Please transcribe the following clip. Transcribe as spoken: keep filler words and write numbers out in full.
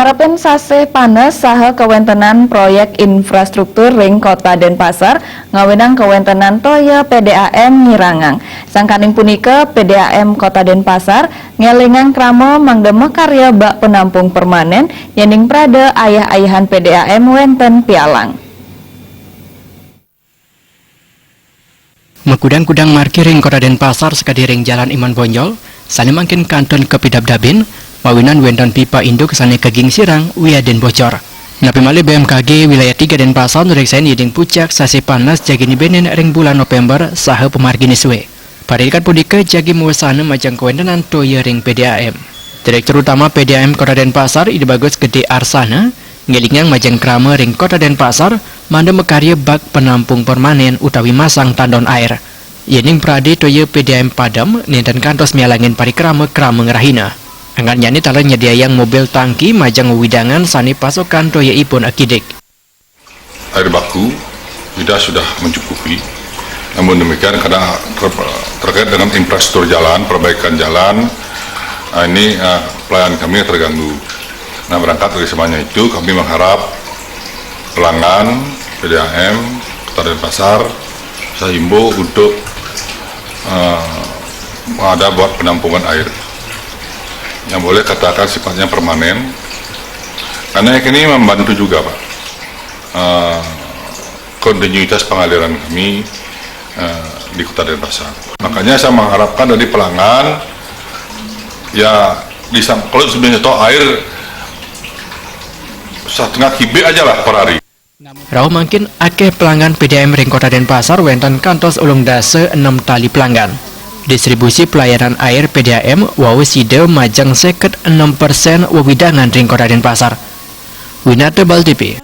Arepin sasih panas saha kawéntenan proyék infrastruktur ring Kota Denpasar ngawinang kawéntenan toya P D A M ngirangang. Sangkaning punika, P D A M Kota Denpasar ngélingang krama mangda makarya bak penampung permanen yéning prada ayah-ayahan P D A M wénten pialang. Makudang-kudang margi ring Kota Denpasar sakadi ring Jalan Iman Bonjol, sané mangkin kantun kapidabdabin, mawinan wénten pipa induk sané kagingsirang wiadin bocor. Napi malih B M K G Wilayah tiga Denpasar nureksain yéning pucak sasih panas jagi nibenin ring bulan Novémber saha pamargine sué. Paridikat punika jagi mawasana majeng kawéntenan toya ring P D A M. Direktur Utama P D A M Kota Denpasar, Ida Bagus Gede Arsana, ngélingang majeng krama ring Kota Denpasar, mangda makarya bak penampung permanen utawi masang tandon air. Yéning prade toya P D A M padem, nénten kantos mialangin parikrama-krama ngrahina. Anggatnyané taler nyediayang mobil tangki majeng wewidangan sané pasokan toyaipun akidik. Air baku kita sudah mencukupi. Namun demikian, karena ter-, terkait dengan infrastruktur jalan, perbaikan jalan, ah, ini, ah, pelayanan kami terganggu. Nah, berangkat dari semuanya itu, kami mengharap pelanggan P D A M Kota Denpasar, saya himbau untuk, eh, ada buat penampungan air yang boleh katakan sifatnya permanen, karena yang ini membantu juga, Pak, eh, kontinuitas pengaliran kami, eh, di Kota Denpasar. Makanya saya mengharapkan dari pelanggan, ya, di sam-, kalau sebelumnya toh air setengah kubik aja lah per hari. Rauh mangkin akéh pelanggan P D A M ring Kota Denpasar wénten kantos ulung dasa enem tali pelanggan. Distribusi pelayanan air P D A M wau sida majeng seket enem persen wewidangan ring Kota Denpasar. Winata Bal T V,